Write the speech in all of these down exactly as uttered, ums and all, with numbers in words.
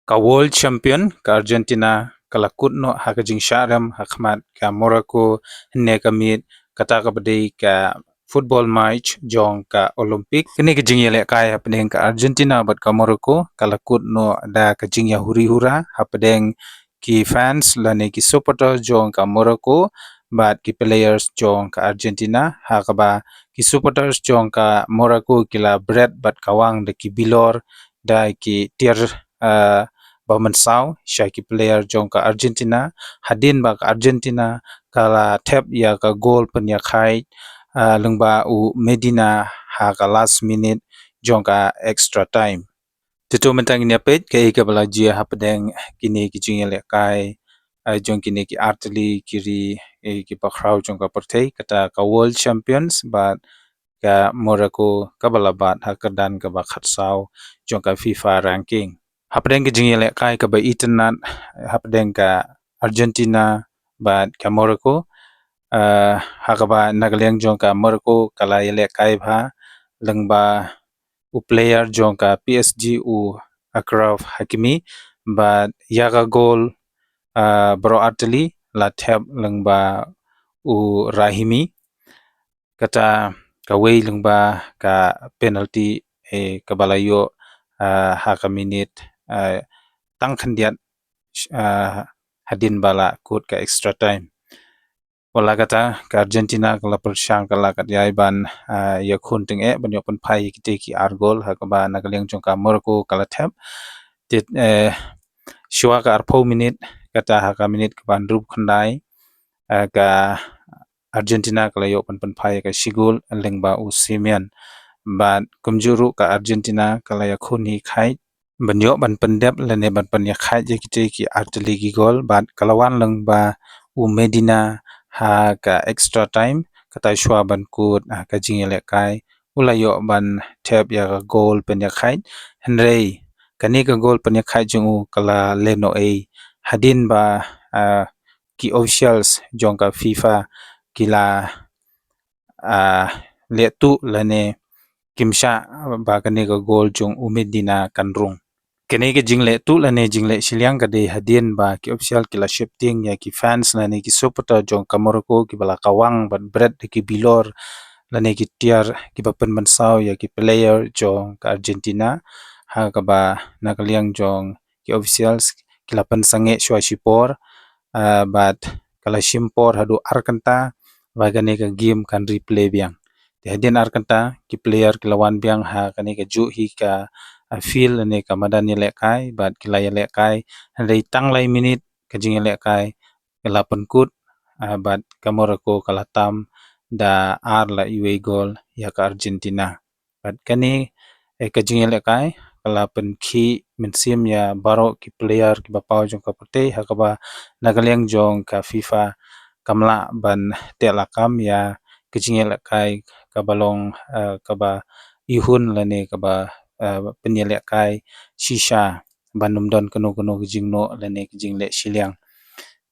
Ka world champion ka Argentina ka la kut noh ha ka jingshah rem ha khmat ka Morocco hynne ka miet, kata kaba dei ka football match jong ka Olympic. Kane ka jingïalehkai hapdeng ka Argentina bad ka Morocco ka la kut noh da ka jingïahuri hura hapdeng ki fans lane ki supporter jong ka Morocco bad ki players jong ka Argentina, ha kaba ki supporters jong ka Morocco ki la bret bad kawang da ki bilor da ki tiar, ah, ba mynsaw sha ki player jong ka Argentina, hadien ba ka Argentina ka la thep ïa ka goal pynïakhaid, ah, lyngba u Medina ha ka last minute jong ka extra time. Te to mynta ngin ïa peit kaei kaba la jia hapdeng kine ki jingïalehkai, ah, jong kine ki artylli ki ri, eh, kiba khraw jong ka pyrthei, kata ka world champions bad ka Morocco kaba la bat ha ka kyrdan kaba khatsaw jong ka FIFA ranking. Hapdeng ka jingïalehkai kaba itynnad hapdeng ka Argentina bad ka Morocco, ah, ha kaba na ka liang jong ka Morocco ka la ïalehkai bha lyngba u player jong ka P S G u Achraf Hakimi, bad ïa ka goal, ah, baroh artylli la thep lyngba u Rahimi. Kata kawei lyngba ka penalty, eh, kaba la ïoh, ah, ha ka minit, ah, tang khyndiat, ah, hadien ba la kut ka extra time. Wat la katta, ka Argentina ka la pyrshang ka la kat ïai ban, ah, ïakhun tyngeh ban ïoh pynphai ïa kitei ki ar goal, ha kaba na ka liang jong ka Morocco ka la thep. Te, eh, shuwa ka arphew minit, kata ha ka minit kaba hynriewphew khyndai, ah, ka Argentina ka la ïoh ban pynphai ïa ka shi goal lyngba u Osimhen. Bad kumjuh ruh ka Argentina ka la ïakhun hi khaid ban ïoh ban pyndep lane ban pynïakhaid ïa kitei ki artylli ki goal, bad ka la wan lyngba u Medina ha ka extra time, kata shuwa ban kut, ah, ka jingïalehkai, u la ïoh ban thep ïa ka goal pynïakhaid. Hynrei kane ka goal pynïakhaid jong u ka la lehnohei hadien ba, ah, ki officials jong ka FIFA ki la, ah, leh tuh lane kim shah ba kane ka goal jong u Medina kan rung. Kane ka jingleh tuh lane jingleh shiliang ka dei hadien ba ki official ki la sheptieng ïa ki fans lane ki supporter jong ka Morocco kiba la kawang bad bret da ki bilor lane ki tiar kiba pynmynsaw ïa ki player jong ka Argentina, ha kaba na ka liang jong ki officials ki la pynsangeh shuwa shipor, ah, bad ka la shim por haduh ar kynta ba kane ka game kan replay biang. Te hadien ar kynta ki player ki la wan biang ha kane kajuh hi ka, ah, field lane ka madan ïalehkai bad ki la ïalehkai, hynrei tang lai minit ka jingïalehkai ka la pynkut, ah, bad ka Morocco ka la tam da ar la iwei goal ïa ka Argentina. Bad kane, eh, ka jingïalehkai ka la pynkhih mynsiem ïa baroh ki player kiba paw jong ka pyrthei, ha kaba na ka liang jong ka FIFA kam lah ban teh lakam ïa ka jingïalehkai kaba long, eh, kaba ihun lane kaba, eh, pynïalehkai shisha ban ym don kano kano ka jingnoh lane ka jingleh shiliang.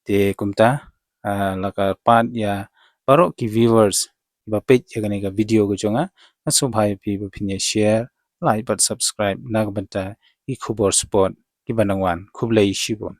Te kumta, ah, la ka pat ïa baroh ki viewers kiba peit ïa kane ka video ka jong nga, nga sngewbha ïa phi ba phin ïa share, like bad subscribe na ka bynta ki khubor sport kiba nang wan. Khublei shibun.